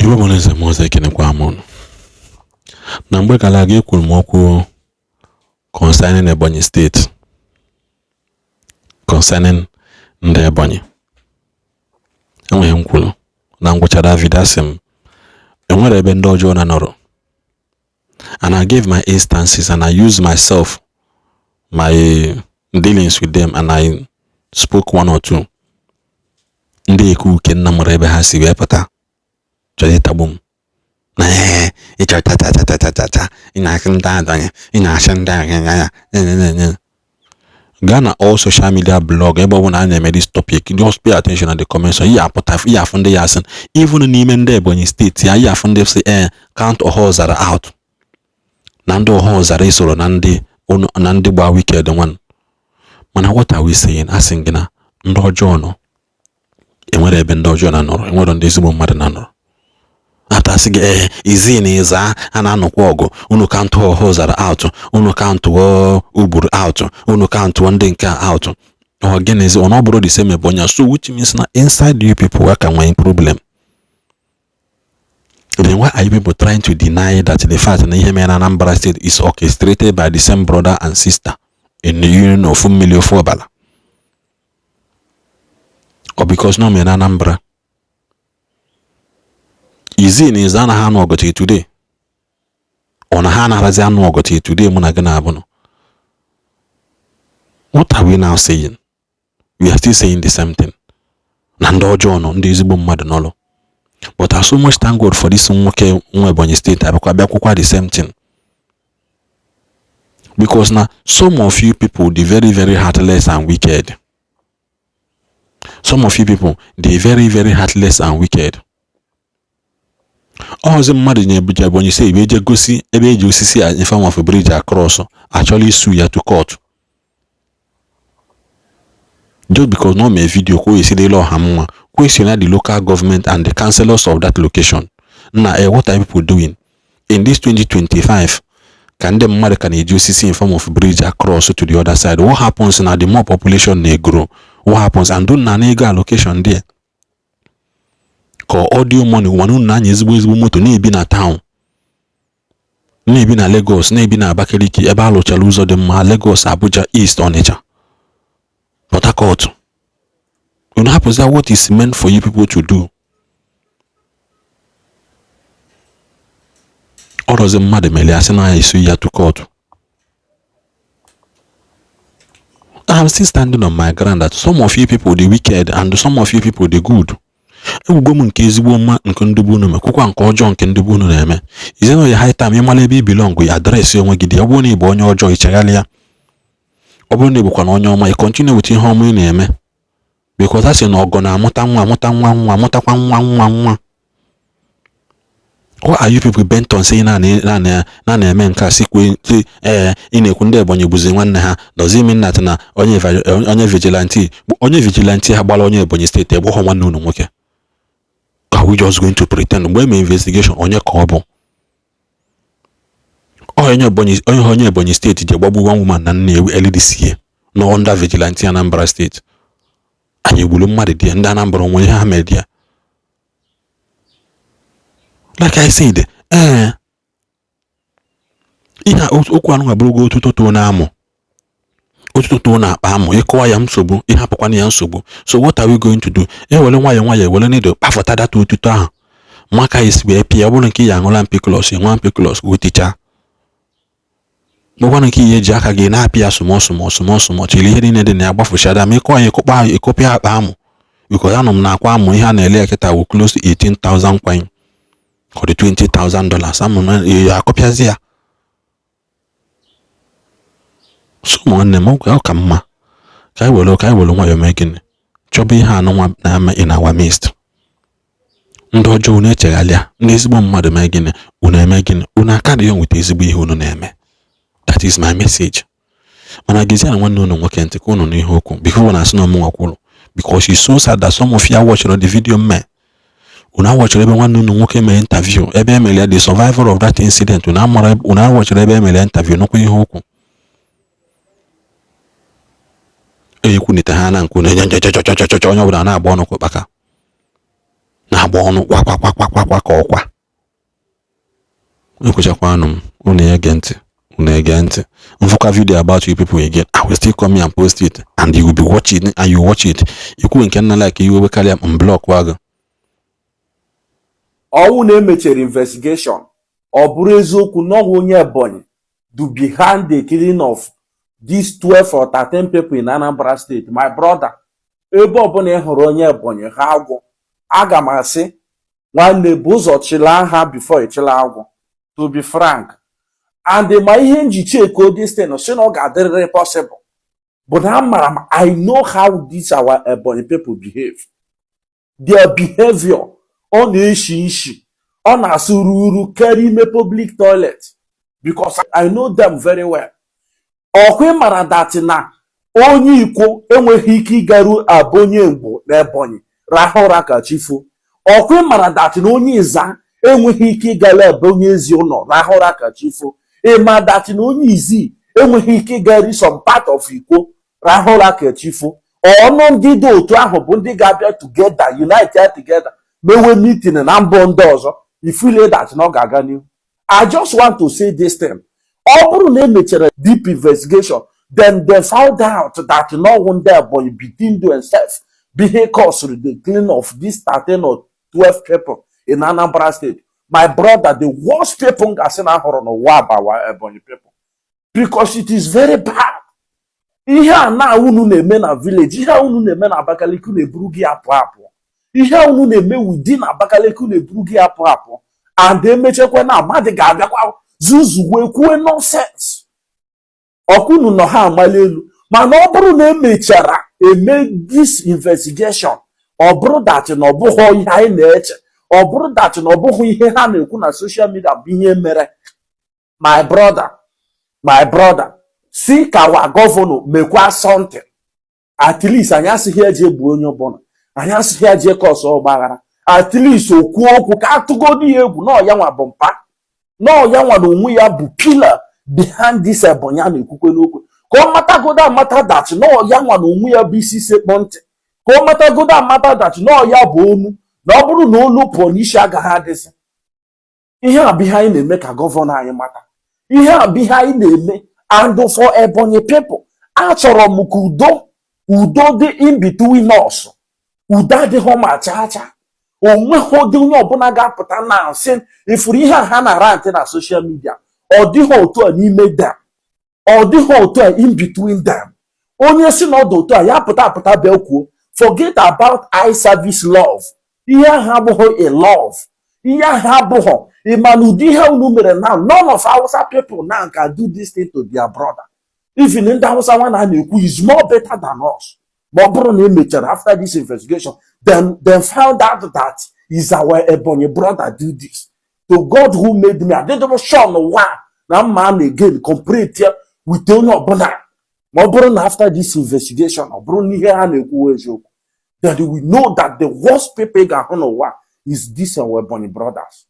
Igbo mụrụ nze mụọ ọzọ, ekenekwa m unu. Na mgbe gara aga, ekwuru m okwu concerning Ebonyi State, concerning ndị Ebonyi. Enweghị m kwuru na ngwụcha that video, asị m enwere ebe ndị ọjọọ na nọrọ, and I gave my instances and I used myself, my dealings with them, and I spoke one or two. Ndị eke uke nna mụrụ ebe ha si wee pụta chọrọ ịtagbu m na ee ịchọ cha cha cha cha cha cha, ị na-asị ndị adanye, ị na-asị ndị anya ya. Gaa na all social media blog, ebe ọ bụla a na-eme this topic, just pay attention na the comment section. Ihe apụta, ihe afụ ndị ya asị, even n'ime ndị Ebonyi State ya, ihe afụ ndị sị ee, count Ohaozara out, na ndị Ohaozara isoro na ndị gba wicked one. Mana what are we saying? Asị gị na ndị ọjọọ nọ, enwere ebe ndị ọjọọ na nọrọ, enwere ndị ezigbo mmadụ na nọrọ. Atasị gị ee, izi na ịza a na-anọkwa ọgụ. Unu count Ohaozara out, unu count Uburu out, unu count ndị nke a out. Ọ gịnịzi ọ na ọ bụrụ the same Ebonyi? So which means na inside you people ka nwee problem. Then why are you people trying to deny that the fact na ihe mere na Anambra State is orchestrated by the same brother and sister in the union of mmiri ofu ọbala? Or because no mere na Anambra, izi na ịza anaghị anụ ọgụ till today? Ọ na ha anaghịzi anụ ọgụ till today? Mụ na gị na-abụ nọ, what are we now saying? We are still saying the same thing, na ndị ọjọọ nọ, ndị ezigbo mmadụ nọlụ. But I so much thank God for this nwoke nwa Ebonyi State abịakwa bịakwukwa the same thing, because na some of you people dey very very heartless and wicked. Some of you people dey very very heartless and wicked. Ọzọ mmadụ na-ebuja Ebonyi State eje gosi ebe eji osisi in form of bridge across, achọrọ isu ya to court just because na o mee video ka o esi dịla ọha mma. Question the local government and the councillors of that location na what are people doing in this 2025, ka ndị mmadụ ka na-eji osisi in form of bridge across to the other side? What happens na the more population na-grow? What happens? And na ego allocation there ka audio money nwana unu na-anya ezigbo ezigbo moto, na-ebi na town, na-ebi na Lagos, na-ebi na Abakaliki ebe a lụchara ụzọ dị mma, Lagos, Abuja, East, Onitsha, Port Harcourt. Unu hapụzia what is meant for you people to do. Ọrọzi mmadụ mere asị na ya esu ya to court. I'm still standing on my ground that some of you people dey wicked and some of you people dey good. Egwugo m nke ezigbo mma nke ndị bụ unu mekwukwa nke ọjọọ nke ndị bụ unu na-eme. Ize ya high time ịmara ebe i belong, ya address onwe gị dị. Ọ bụrụ na ị bụ onye ọjọọ, ichegharịa. Ọ bụrụ na ị bụkwa na onye ọma, ị continue with ihe ọma ị na-eme, because a sị na ọgọ na-amụta nwa, amụta nwa nwa, amụtakwa nwa nwa nwa. Why are you people bent on saying na na na-eme nke a sikwe? Ee, ị na-ekwu ndị Ebonyi gbuzi nwanne ha, does it mean that na onye vigilante, onye vigilante ha gbara onye Ebonyi State egbọghọ nwanne unu nwoke? Are we just going to pretend? Mgbe eme investigation, onye ka ọ bụ onye Ebonyi, onye Ebonyi State ji gbagbu one woman na Nnewi early this year no under vigilante Anambra State? Anyị egburu mmadụ dị ndị Anambra onwe ihe ha mere dị ya. Like I said, ee, ihe okwu anụ abụrụgo otuto too na-amụ, otuto too na-akpa amụ. Ịkọwa ya nsogbu, ịhapụkwana ya nsogbu. So what are we going to do? Ewere nwayọọ nwayọọ, ewere nedo kpafụta data otuto ahụ maka esi wee pịa. Ọ bụrụ nke ya aṅụla ampiclox, nwa ampiclox otichaa, bụkwanụ nke ihe eji aka gị na-apị ya small small small small chiri ihe niile dị na ya gbafuchara. Ma ịkọ ya, ịkọkpa ịkọpịa akpa amụ, because anọ m na-akwa amụ ihe a na-ele ya kịta wụ close to 18,000 coin or the $20,000. Amụ na ya akọpịazi ya. So ụmụnne m, ọ ka mma ka anyị were, ka anyị were nwayọọ mee gịnị, chọba ihe anụnwa na-ama in our midst. Ndị ọjọọ, unu echegharịa. Ndị ezigbo mmadụ, mee gịnị? Unu eme gịnị? Unu aka dị ya nweta ezigbo ihe unu na-eme. That is my message. Mana gezie na nwanne unu nwoke ntị ka unu n'ihe okwu before na asị na ọmụnwa kwuru, because it's so sad that some of you watched the video mme unu awọchịrị ebe nwanne unu nwoke mere interview, ebe emere ya, the survivor of that incident. Unu amara, unu awọchịrị ebe emere ya interview, nụkwa ihe okwu ekwunite ha na nke unu nchọchọchọchọchọ. Onye ọbụla na-agba ọnụ kpaka na Na-agba ọnụ kwa kwa kwa kwa kwa kwa ka ọkwa. Ekwechakwanụ m unu ege ntị, unu ege ntị. Mfụkwa video about you people again, I will still come here and post it, and you will be watching and you watch it. Ikwu nke nna like iwe karịa m, block wa gị. Ọnwụ na emechere investigation, ọ bụrụ eziokwu na ọwụ onye Ebonyi do behind the killing of these 12 or 13 people in Anambra State, my brother, ebe ọbụla ị hụrụ onye Ebonyi ha agwụ, aga m asị, nwanne, bụ ụzọ chịla ha before ịchịla agwụ, to be frank. And ma ihe nji cheko this thing si na ọ ga-adịrịrị possible bụ na amara m, I know how these our Ebonyi people behave, their behavior. Ọ na-eshi ishi, ọ na-asụ ruru karịa ime public toilet, because I know them very well. Ọkwa ịmara that na onye Ikwo enweghị ike ịgaru abụ onye Mgbo na Ebonyi rahụ ụra ka chifu. Ọkwa ịmara that na onye Ịza enweghị ike ịgara ebe onye ezi ụlọ rahụ ụra ka chifu. Ịma that na onye Izi enweghị ike ịgari some part of Ikwo rahụ ụra ka chifu. Ọnụ ndị dị otu ahụ bụ ndị ga-abịa together, unite together, mewe meeting na mbọ ndị ọzọ ifile that na ọ ga-aga n'ihu. I just want to say this thing: ọ bụrụ na emechara deep investigation, then they found out that no ndị Ebonyi between themselves bụ ihe caused the killing of these 13 or 12 people in Anambra State, my brother, the worst people gasị na ahụrụ n'ụwa bụ our Ebonyi people, because it is very bad. Ihe a na unu na-eme na village, ihe a unu na-eme na Abakaliki na-eburu gị apụ apụ. Ihe a unu na-eme within Abakaliki na-eburu gị apụ apụ. And emechakwa na mmadụ ga-abịakwa zuzuwe kwuwe nonsense. Ọkụnụ nọ ha amali elu, mana ọ bụrụ na emechara eme this investigation, ọ bụrụ that na ọ bụghị ihe anyị na-eche, ọ bụrụ that na ọ bụghị ihe ha na-ekwu na social media bụ ihe mere, my brother, my brother, si ka wa governor mekwa something. At least anyị asịghị eji egbu onye ọbụla, anyị asịghị eji cause ọgbaghara. At least okwu okwu ka atụgodu ya egwu na ọya nwa bụ mpa, na ọya nwa na onwe ya bụ pillar behind this Ebonyi a na-ekwukwe n'okwu, ka ọ matagodo amata that na ọya nwa na onwe ya bụ isi sekpọ ntị, ka ọ matagodo amata that na ọya bụ onu, na ọ bụrụ na olu pụọ n'isi agaghị adịsị. Ihe a bụ ihe anyị na-eme ka governor anyị mata. Ihe a bụ ihe anyị na-eme. And for Ebonyi people, achọrọ m ka udo, udo dị in between us. Udo adịghị ma chaa chaa. Onweghị ụdị onye ọbụla ga-apụta na asị ifuru ihe a ha na-ara ntị na social media. Ọ dịghị otu a n'ime them, ọ dịghị otu a in between them. Onye si na ọdụ otu a ya pụta apụta bịa kwuo. Forget about eye service love. Ihe ahụ abụghị a love, ihe ahụ abụghị. Ịma na ụdị ihe unu mere now, none of Hausa people now can do this thing to their brother. Even ndị Hausa nwa na na-ekwu is more better than us. Ma ọ bụrụ na emechara after this investigation, then found out that is our Ebonyi brother do this, to God who made me, adịdịm sure n'ụwa na mma na again compare ya with onye ọbụla. Ma ọ bụrụ na after this investigation, ọ bụrụ na ihe ha na-ekwu eziokwu, then we know that the worst people ị ga-ahụ n'ụwa is this our Ebonyi brothers,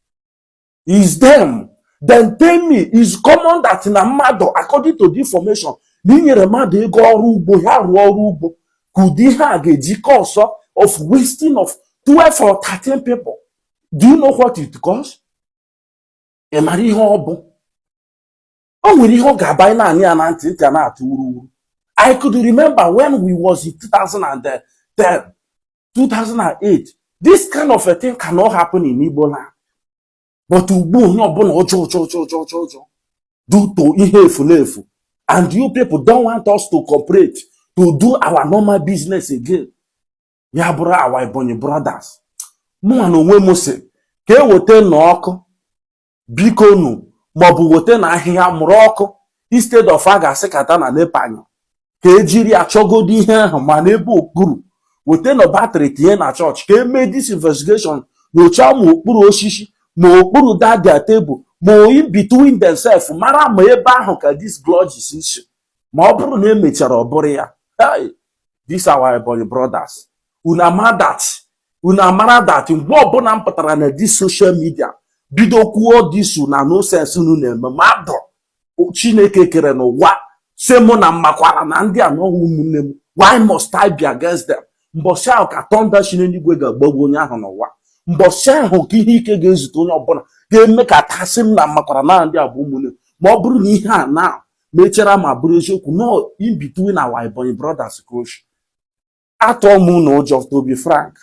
is them. Then tell me, is common that na mmadụ, according to the information, na inyere mmadụ ego ọrụ ugbo ya rụọ ọrụ ugbo, ka ụdị ihe a ga-eji cause of wasting of 12 or 13 people? Do you know what it costs? Ị mara ihe ọ bụ? O nwere ihe ọ ga-aba anyị naanị ya na ntị, ntị a na-atụ wuruwuru. I could remember when we was in 2010, 2008, this kind of a thing cannot happen in Igbo land. But ugbu onye ọbụla ụjọ, ụjọ, ụjọ, ụjọ, ụjọ, ụjọ due to ihe efulefu. And you people don't want us to cooperate to do our normal business again. Ya bụrụ our Ebonyi brothers, mụnwa na onwe m si ka e weta n'ọkụ, biko nu, maọbụ weta na ahịhịa mụrụ ọkụ, instead of a ga-asị kata na nepanyụ ka ejiri ya chọgodo ihe ahụ. Ma n'ebe okpuru, weta na battery tinye na chọọchị ka emee this investigation, nyochaa ma okpuru osisi, ma okpuru dadia tebụl, ma in between themselves, mara ma ebe ahụ ka this grudges si. Ma ọ bụrụ na emechara ọ bụrụ ya, hey, this our Ebonyi brothers, unu ama that, unu amara that mgbe ọbụla m pụtara na this social media bido kwuo this na nonsense unu na-eme, mmadụ Chineke kere n'ụwa si mụ na mmakwara na ndị a n'ọnwụ ụmụnne m, why must I be against them? Mbọchị ahụ ka thunder si n'eluigwe ga-agbagbu onye ahụ n'ụwa. Mbọsị ahụ ka ihe ike ga-ezute onye ọbụla ga-eme ka tasị m na makwara na ndị a bụ ụmụnne. Ma ọ bụrụ na ihe a na mechara ma bụrụ eziokwu, no, in between our Ebonyi brothers ka oshi atụọ m unu ụjọ. To be frank,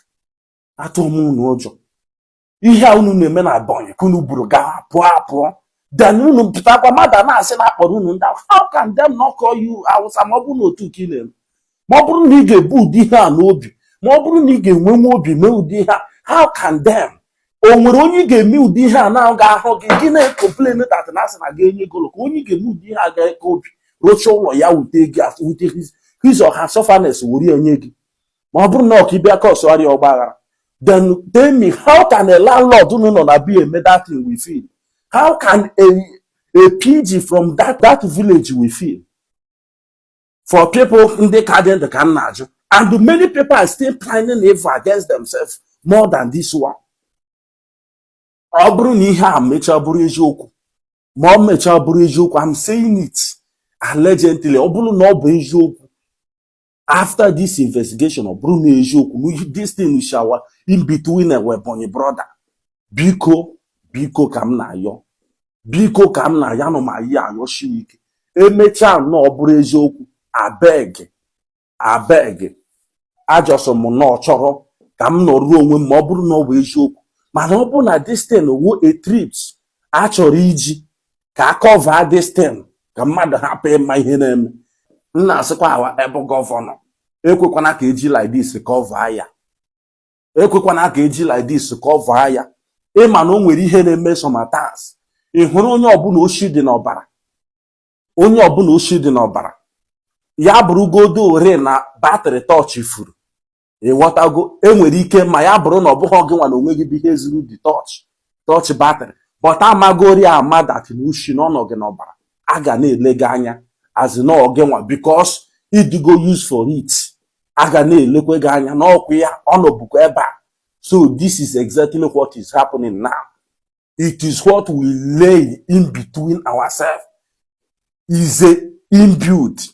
atụọ m unu ụjọ. Ihe a unu na-eme na Ebonyi ka unu buru gaa pụọ apụọ, then unu pụtakwa, mmadụ a na-asị na akpọrọ unu ndị. How can them not call you Hausa? Ma ọ bụrụ na otu ka ị na-eme, ma ọ bụrụ na ị ga-ebu ụdị ihe a n'obi, ma ọ bụrụ na ị ga-enwenwe obi mee ụdị ihe a, how can them? O nwere onye ị ga-eme ụdị ihe a na ga-ahụ gị, gị na-ecomplain that na asị na ga-enye golo ka onye ị ga-eme ụdị ihe a ga-eke obi rụchaa ụlọ ya, wute gị, wute his or her sufferness, were ya nye gị. Ma ọ bụrụ na ọka ịbịa kọsụgharịa ọgba aghara, then tell me, how can a landlord unu nọ na be eme that thing we feel? How can a PG from that village we feel for people ndị ka dị ndụ ka m na-ajụ? And many people are still planning evil against themselves more than this one. Ọ bụrụ na ihe a mechaa bụrụ eziokwu, ma ọ mechaa bụrụ eziokwu, I'm saying it allegedly, ọ bụrụ na ọ bụ eziokwu, after this investigation, ọ bụrụ na eziokwu na this thing is our in between our Ebonyi brother, biko, biko ka m na-ayọ, biko ka m na-ayọ, anụ ma yi ayọshi ike, emechaa nnọọ ọ bụrụ eziokwu, abeg, abeg, ajọsọ m nọọ chọrọ ka m nọruo onwe m. Ma ọ bụrụ na ọ bụ eziokwu, mana ọ bụrụ na this thing wu a trips a chọrọ iji ka a cover this thing, ka mmadụ hapụ ịma ihe na-eme, m na-asịkwa awa ebe governor, ekwekwana ka eji like this cover ya, ekwekwana ka eji like this cover ya. Ịma na o nwere ihe na-eme sometimes, ị hụrụ onye ọbụla oshi dị n'ọbara, onye ọbụla oshi dị n'ọbara ya bụrụgodo ore na battery torch furu, ịghọtago? Enwere ike ma ya bụrụ na ọ bụghị gị nwa na onwe gị bụ ihe zuru the torch battery, but amagori ama that na ushi n'ọnọ gị n'ọbara, a ga na-ele gị anya as na ọ gị nwa, because idigo use for it. A ga na-elekwe gị anya n'ọkwa ya ọ nọbụkwa ebe a. So this is exactly what is happening now. It is what we lay in between ourselves, is a inbuilt.